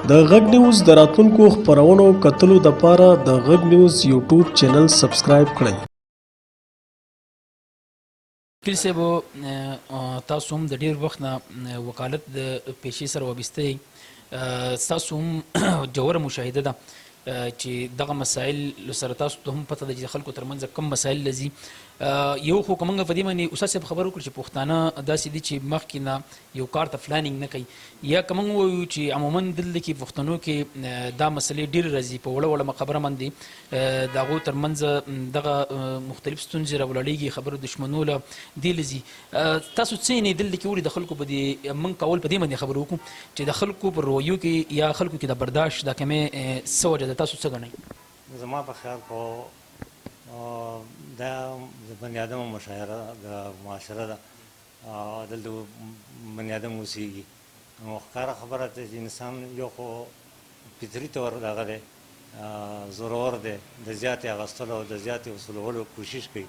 د غږ نیوز د راتلونکو خپرونو کتلو دپاره د غږ نیوز یوټیوب چینل سبسکرایب کړئ. وکیل صاحب، تاسو هم د ډیر وخت نه وکالت د پیشې سره وابسته یئ، ستاسو هم ژوره مشاهده ده چې دغه مسایل سره تاسو ته هم پته ده چې د خلکو ترمنځ کوم مسایل لذي. یو خو که موږ په دې باندې استاد صاحب خبر وکړو چې پښتانه داسې دي چې مخکې نه یو کار ته پلانینګ نه کوي، یا که موږ ووایو چې عموما دلته کې پښتنو کې دا مسلې ډېرې راځي، په وړه وړه خبره باندې د هغو ترمنځ دغه مختلف ستونزې راولاړېږي، خبره دښمنو له دې لځي. تاسو څه یې دلته کې ولې د خلکو په دې موږ کول په دې باندې خبرې وکړو چې د خلکو پر رویو کې یا خلکو کې د برداشت دا کمې څه وجه ده، تاسو څه ګڼئ؟ زما په خیال خو دا د بني آدم مشاعره د معاشره ده، دلته بني آدم اوسېږي، نو ښکاره خبره ده چې انسان یو خو فطري طور دغه دی، زورور دی، د زیاتې اخیستلو او د زیاتې وصولولو کوشش کوي،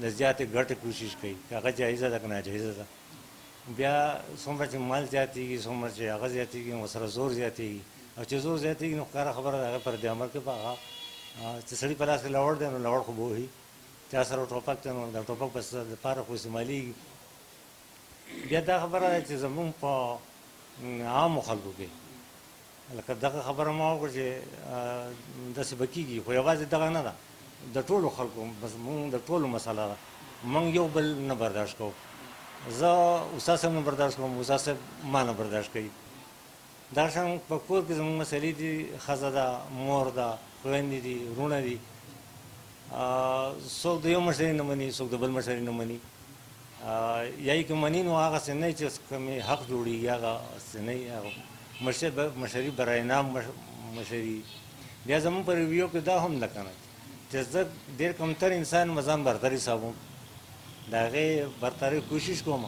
د زیاتې ګټې کوشش کوي، که هغه جایزه ده که ناجایزه ده. بیا څومره چې مال زیاتېږي، څومره چې هغه زیاتېږي، نو ورسره زور زیاتېږي، او چې زور زیاتېږي نو ښکاره خبره ده هغه پر دې عمل کې به هغه چې سړي په لاس کې لوړ دی نو لوړ خو به وهي، چا سره ټوپک دی نو د ټوپک په لپاره خو استعمالېږي. بیا دا خبره ده چې زمونږ په عامو خلکو کې لکه دغه خبره ما وکړه چې داسې به کېږي، خو یوازې دغه نه ده، د ټولو خلکو بس مونږ د ټولو مسله ده، مونږ یو بل نه برداشت کوو. زه استاد صاحب نه برداشت کوم، استاد صاحب ما نه برداشت کوي. دا شان په کور کې زموږ مسلې دي، ښځه ده، مور ده، خویندې دي، وروڼه دي، څوک د یو مشري نه مني، څوک د بل مشري نه مني، یا یې که مني نو هغسې نه چې کوم یې حق جوړېږي هغسې نه وي، هغه مشري برای نام مشري. بیا زموږ په ریویو کې دا هم ده که نه چې زه ډېر کمتر انسان یم، ځان برتر حسابوم، د هغې برترۍ کوشش کوم،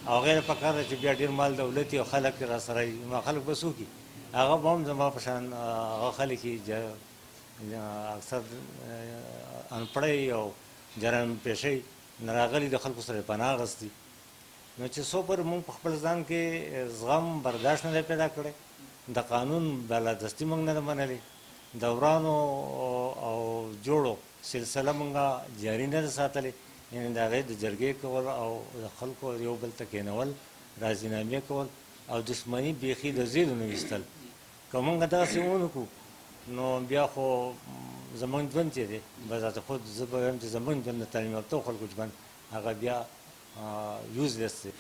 او غیر په کار ده چې بیا ډېر مال دولت او خلک را سره وي، نو خلک به څوک وي؟ هغه به هم زما په شان هغه خلک وي اکثر انپړی او جرایم پېښې نه راغلي، د خلکو سره یې پناه اخیستي. نو چې څو پورې موږ په خپل ځان کې زغم برداشت نه دی پیدا کړی، د قانون بالادستي موږ نه ده منلې، د ورانو او جوړو سلسله موږ جاري نه ده ساتلې، یعنې د هغې د جرګې کول او د خلکو یو بل ته کېنول، راضینامې کول او دښمني بیخي د زیلو نه ویستل، که موږ داسې ونه کړو نو بیا خو زمونږ ژوند چې دی بذات خود زه به وایم چې زمونږ ژوند د تعلیم یافته خلکو ژوند هغه بیا یوزلس دی.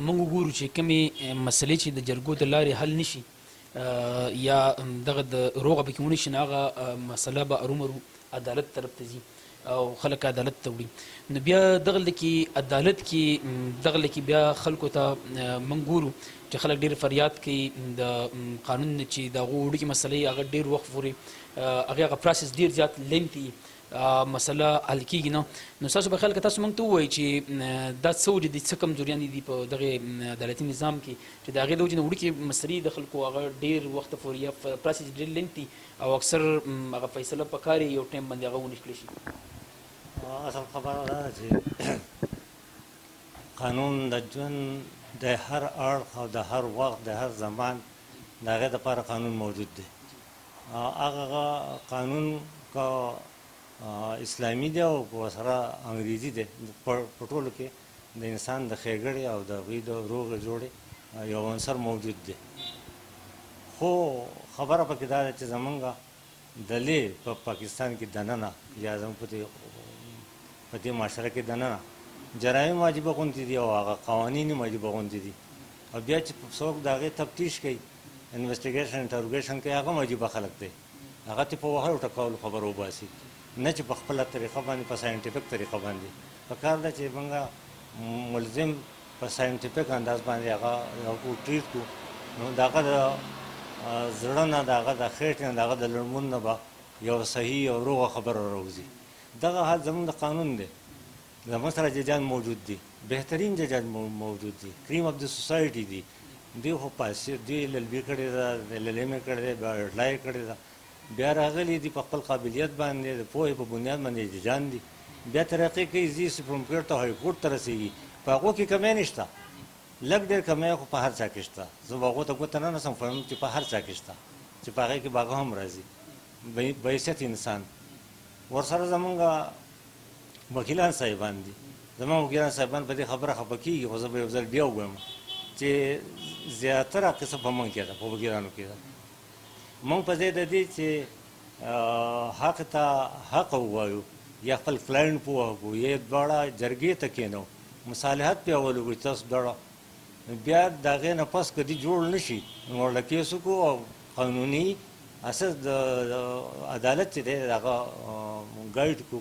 موږ وګورو چې کومې مسلې چې د جرګو د لارې حل نشي یا دغه د روغه پکې ونه شي، نو هغه مسله به ارومرو عدالت طرف ته ځي او خلک عدالت ته وړي. نو بیا دغلته کې عدالت کې دغلته کې بیا خلکو ته موږ ګورو چې خلک ډېر فریاد کوي د قانون نه چې د هغو وړوکې مسلې هغه ډېر وخت پورې هغې هغه پروسس ډېر زیات لینتي مسله حل کېږي نه. نو ستاسو په خیال کې تاسو موږ ته ووایئ چې دا څه وجې دي، څه کمزوریانې دي په دغه عدالتي نظام کې چې د هغې د وجې نه وړوکې مسلې د خلکو هغه ډېر وخت پورې یا پروسس ډېر لینتي او اکثر هغه فیصله په کار یو ټایم باندې هغه ونه کړی شي؟ اصل خبره دا ده چې قانون د ژوند د هر اړخ او د هر وخت د هر زمان د هغې دپاره قانون موجود دی. هغه قانون که اسلامي دی او که ورسره انګریزي دی، په ټولو کې د انسان د ښېګړې او د هغوی د روغې جوړې یو عنصر موجود دی. خو خبره پکې دا ده چې زمونږ د لې په پاکستان کې دننه یا زموږ په دې معاشره کې دننه جرایم عجیبه غوندې دي او هغه قوانین هم عجیبه غوندې دي، او بیا چې څوک د هغې تفتیش کوي، انویسټیګیشن انټروګیشن کوي، هغه هم عجیبه خلک دی، هغه ته په وهلو ټکولو خبر وباسي، نه چې په خپله طریقه باندې په ساینټیفک طریقه باندې. په کار ده چې موږ ملزم په ساینټیفک انداز باندې هغه ټریټ کړو، نو د هغه د زړه نه، د هغه د خېټې نه، د هغه د لړمون نه به یو صحیح او روغه خبره راوځي. دغه حال زموږ د قانون دی، زموږ سره ججان موجود دي، بهترین ججان موجود دي، کریم اف د سوسایټي دي، دوی خو پاسې دوی ایل ایل بي کړې ده، ایل ایل ایم یې کړې ده، بیا اډلا یې کړې ده، بیا راغلي دي په خپل قابلیت باندې د پوهې په بنیاد باندې ججان دي، بیا ترقي کوي، ځي سپریم کورټ ته، های کورټ ته رسېږي، په هغو کې کمی نشته. لږ ډېر کمی خو په هر چا کې شته. زه به هغو ته ګوته نه نیسم، خو وایم چې په هر چا کې شته، چې په هغې کې به هغه هم راځي بحیثیت انسان. ورسره زمونږ وکیلان صاحبان دي، زمونږ وکیلان صاحبان په دې خبره خفه کېږي، خو زه به یو ځل بیا ووایم چې زیاتره قصه په موږ کې ده، په وکیلانو کې ده. موږ په ځای د دې چې حق ته حق ووایو یا خپل کلاینټ پوه کړو یا دواړه جرګې ته کېنو، مصالحت پرې اول وکړو چې تاسو دواړه بیا د هغې نه پس که دي جوړ نه شي نو ورله کیس وکړو او قانوني اساس د عدالت چې دی هغه ګایډ کړو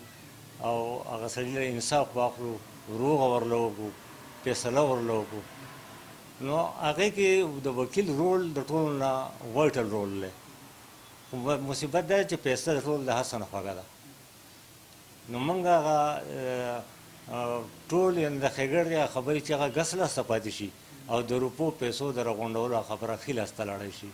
او هغه سړي له انصاف واخلو، روغه ورله وکړو، فیصله ورله وکړو. نو هغې کې د وکیل رول د ټولو نه وایټل رول دی. خو مصیبت دا چې پیسه د ټولو د هر څه نه خوږه ده. نو موږ هغه ټول یعنې د ښېګړې هغه خبرې چې هغه ګس لاسته پاتې شي او د روپو پیسو د راغونډولو خبره ښي لاسته لاړی شي.